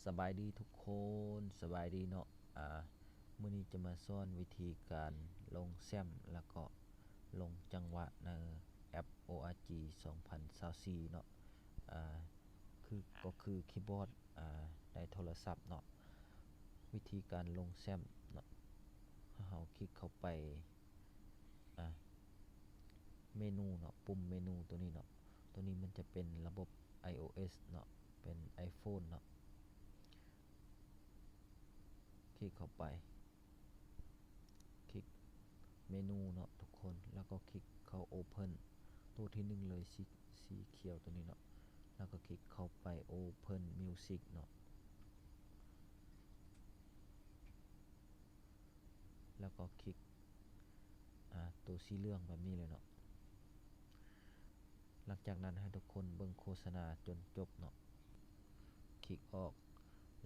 ສະບາຍດີທຸກຄົນ ສະບາຍດີເນາະ ອາ ມື້ນີ້ຈະມາສອນວິທີການລົງແຊມ ແລ້ວກໍລົງຈັງຫວະໃນແອັບ ໂອອາຈີ ສອງພັນຊາວສີ່ເນາະ ອາ ຄື ກໍຄືຄີບອດ ອາ ໃນໂທລະສັບເນາະ. ວິທີການລົງແຊມເນາະ ໃຫ້ເຮົາຄລິກເຂົ້າໄປ ອາ ເມນູເນາະ ປຸ່ມເມນູໂຕນີ້ເນາະ ໂຕນີ້ມັນຈະເປັນລະບົບ ໄອໂອເອັສ ເນາະ ເປັນໄອໂຟນເນາະ ຄລິກເຂົ້າໄປ ຄລິກເມນູເນາະທຸກຄົນ ແລ້ວກໍຄລິກເຂົ້າໂອເພິນ ໂຕທີໜຶ່ງເລີຍ ສີ ສີຂຽວໂຕນີ້ເນາະ ແລ້ວກໍຄລິກເຂົ້າໄປໂອເພິນມິວສິກເນາະ ແລ້ວກໍຄລິກ ອາ ໂຕສີເຫຼືອງແບບນີ້ເລີຍເນາະ. ຫຼັງຈາກນັ້ນໃຫ້ທຸກຄົນເບິ່ງໂຄສະນາຈົນຈົບເນາະ ຄລິກອອກ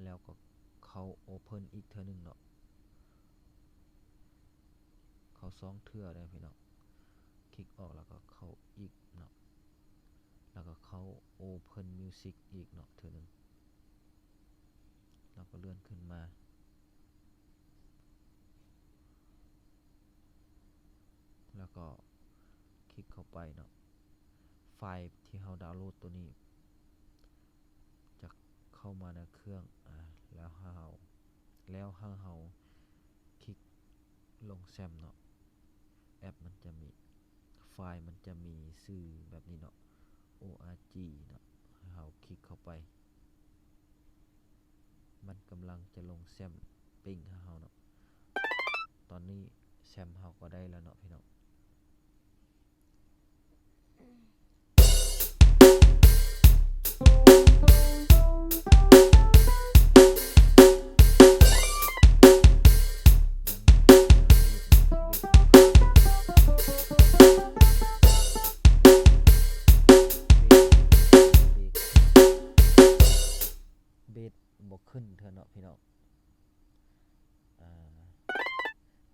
ແລ້ວກໍເຂົ້າໂອເພິນອີກເທື່ອໜຶ່ງເນາະ ເຂົ້າສອງເທື່ອເດີພີ່ນ້ອງ ຄລິກອອກແລ້ວກໍເຂົ້າອີກເນາະ ແລ້ວກໍເຂົ້າໂອເພິນມິວສິກອີກເນາະເທື່ອໜຶ່ງ ແລ້ວກໍເລື່ອນຂຶ້ນມາ ແລ້ວກໍຄລິກເຂົ້າໄປເນາະ ໄຟລ໌ທີ່ເຮົາດາວໂຫຼດໂຕນີ້ຈະເຂົ້າມາໃນເຄື່ອງ ອາ ແລ້ວໃຫ້ເຮົາ ແລ້ວໃຫ້ເຮົາຄລິກລົງແຊມເນາະ ແອັບມັນຈະມີ ໄຟລ໌ມັນຈະມີຊື່ແບບນີ້ເນາະ ໂອອາຈີ ເນາະ ໃຫ້ເຮົາຄລິກເຂົ້າໄປ ມັນກຳລັງຈະລົງແຊມປິງໃຫ້ເຮົາເນາະ ຕອນນີ້ແຊມເຮົາກໍໄດ້ແລ້ວເນາະພີ່ນ້ອງ. ເບດບໍ່ຂຶ້ນເທື່ອເນາະພີ່ນ້ອງ ອາ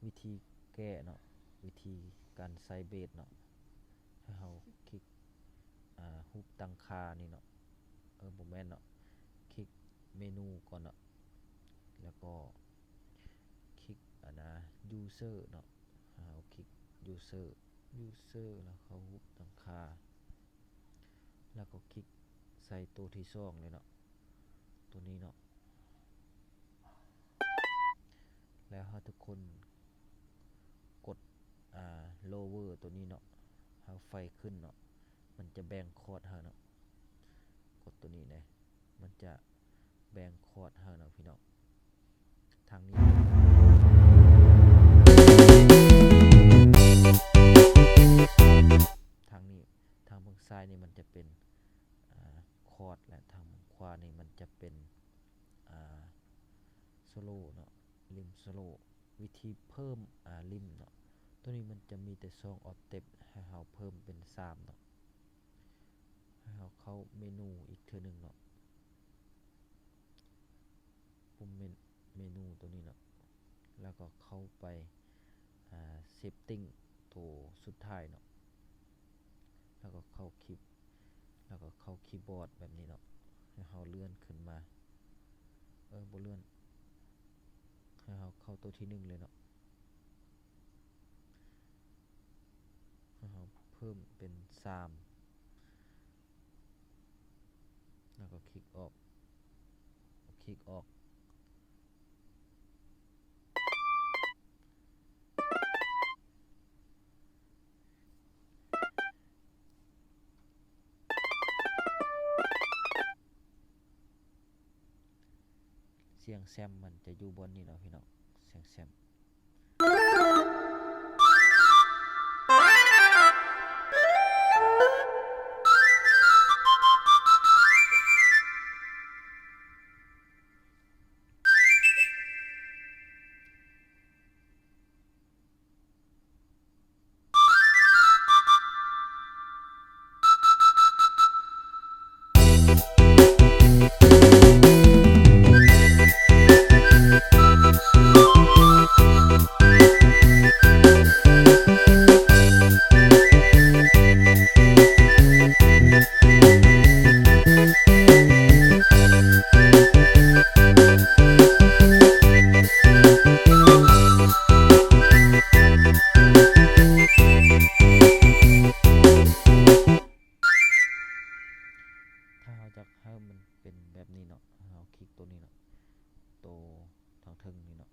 ວິທີແກ້ເນາະ ວິທີການໃສ່ເບດເນາະ ໃຫ້ເຮົາຄລິກ ອາ ຮູບຕັ້ງຄ່ານີ້ເນາະ ເອີ ບໍ່ແມ່ນເນາະ ຄລິກເມນູກ່ອນເນາະ ແລ້ວກໍຄລິກ ອັນນາ ຢູເຊີເນາະ ໃຫ້ເຮົາຄລິກຢູເຊີ ຢູເຊີ ແລ້ວເຂົ້າຮູບຕັ້ງຄ່າ ແລ້ວກໍຄລິກໃສ່ໂຕທີສອງເລີຍເນາະ ໂຕນີ້ເນາະ ແລ້ວໃຫ້ທຸກຄົນກົດ ອາ ໂລເວີໂຕນີ້ເນາະ ໃຫ້ໄຟຂຶ້ນເນາະ ມັນຈະແບ່ງຄອດໃຫ້ເນາະ ກົດໂຕນີ້ແດ່ ມັນຈະແບ່ງຄອດໃຫ້ເນາະພີ່ນ້ອງ ທາງນີ້ ທາງນີ້ ທາງເບື້ອງຊ້າຍນີ້ມັນຈະເປັນ ອາ ຄອດ ແລະ ທາງເບື້ອງຂວານີ້ມັນຈະເປັນ ອາ ໂຊໂລເນາະ ລິມໂຊໂລ ວິທີເພີ່ມ ອາ ລິມເນາະ ໂຕນີ້ມັນຈະມີແຕ່ສອງອອກເຕັບ ໃຫ້ເຮົາເພີ່ມເປັນສາມເນາະ ໃຫ້ເຮົາເຂົ້າເມນູອີກເທື່ອໜຶ່ງເນາະ ປຸ່ມເມ ເມນູໂຕນີ້ເນາະ ແລ້ວກໍເຂົ້າໄປ ອາ ເຊັດຕິ້ງໂຕສຸດທ້າຍເນາະ ແລ້ວກໍເຂົ້າຄີ ແລ້ວກໍເຂົ້າຄີບອດແບບນີ້ເນາະ ໃຫ້ເຮົາເລື່ອນຂຶ້ນມາ ເອີ ບໍ່ເລື່ອນ ໃຫ້ເຮົາເຂົ້າໂຕທີໜຶ່ງເລີຍເນາະ ໃຫ້ເຮົາເພີ່ມເປັນສາມ ແລ້ວກໍຄລິກອອກ ຄລິກອອກ ສຽງແຊມມັນຈະຢູ່ບ່ອນນີ້ເນາະພີ່ນ້ອງ ສຽງແຊມ. ເຮົາຢາກໃຫ້ມັນເປັນແບບນີ້ເນາະ ເຮົາຄລິກໂຕນີ້ເນາະ ໂຕທາງເທິງນີ້ເນາະ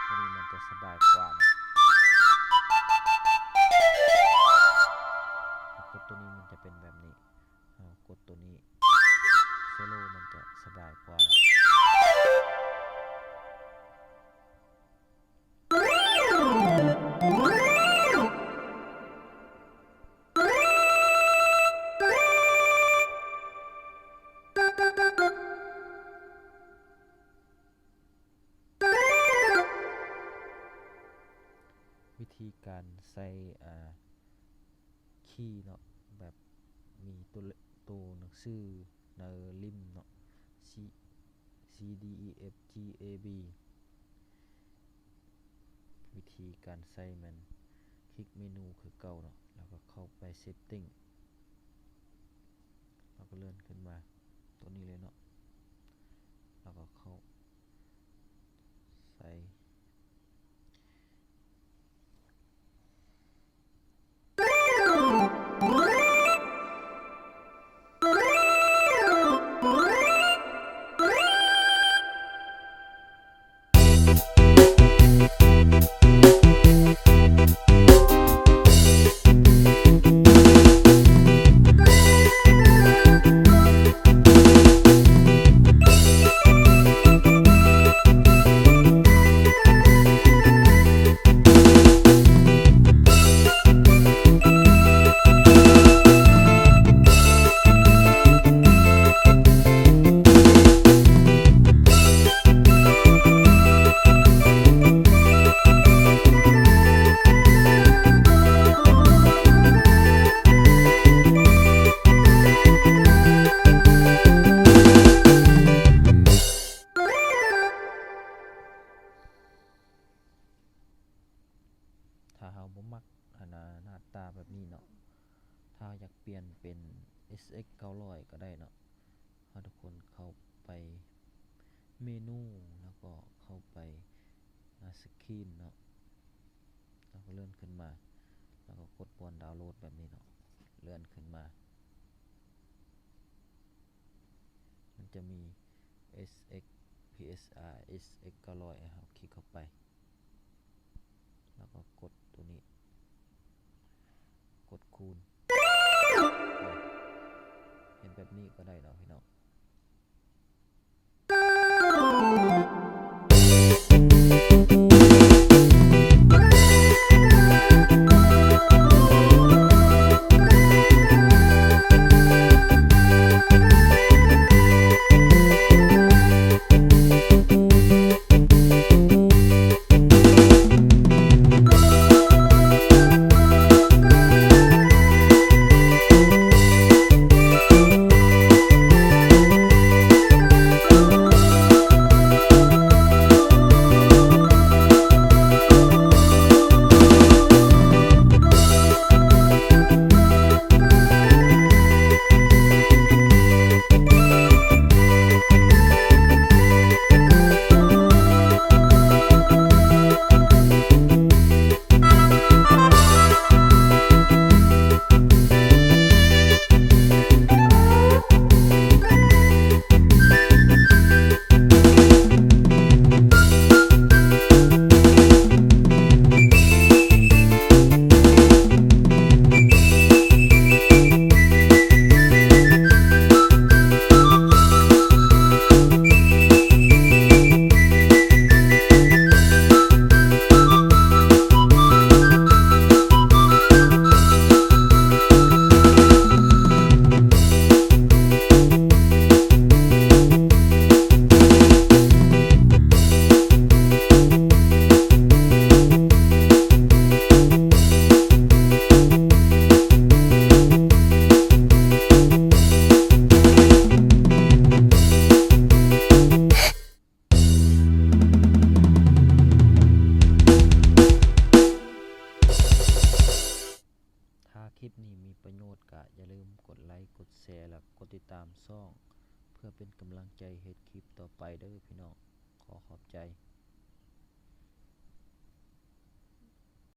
ໂຕນີ້ມັນຈະສະບາຍກວ່າເນາະ ກົດໂຕນີ້ມັນຈະເປັນແບບນີ້ ເຮົາກົດໂຕນີ້ ໂຊໂລມັນຈະສະບາຍກວ່າເນາະ. ວິທີການໃສ່ ອ່າ ຄີເນາະ ແບບມີໂຕ ໂຕໜັງສືໃນລິ້ມເນາະ C, C, D, E, F, G, A, B. ວິທີການໃສ່ແມ່ນຄລິກເມນູຄືເກົ່າເນາະ ແລ້ວກໍເຂົ້າໄປ Setting ແລ້ວກໍເລື່ອນຂຶ້ນມາຕົວນີ້ເລີຍເນາະ ແລ້ວກໍເຂົ້າໃສ່ ຖ້າເຮົາບໍ່ມັກ ອັນນ່າ ໜ້າຕາແບບນີ້ເນາະ ຖ້າເຮົາຢາກປ່ຽນເປັນ ເອສເອັກ ເກົ້າຮ້ອຍ ກໍໄດ້ເນາະ ເຮົາທຸກຄົນເຂົ້າໄປເມນູ ແລ້ວກໍເຂົ້າໄປ ອ່າ ສະກຣີນເນາະ ແລ້ວກໍເລື່ອນຂຶ້ນມາ ແລ້ວກໍກົດບ່ອນດາວໂຫຼດແບບນີ້ເນາະ ເລື່ອນຂຶ້ນມາ ມັນຈະມີ ເອສເອັກ ພີເອສອາ ເອສເອັກ ເກົ້າຮ້ອຍ ໃຫ້ເຮົາຄລິກເຂົ້າໄປ ແລ້ວກໍກົດຕົວນີ້ ກົດຄູນ ເຮັດແບບນີ້ກໍໄດ້ເນາະພີ່ນ້ອງ. ຖ້າຄລິບນີ້ມີປະໂຫຍດ ກະຢ່າລືມກົດໄລ, ກົດແຊ ແລະ ກົດຕິດຕາມຊ່ອງ ເພື່ອເປັນກຳລັງໃຈເຮັດຄລິບຕໍ່ໄປເດີພີ່ນ້ອງ. ຂໍຂອບໃຈ.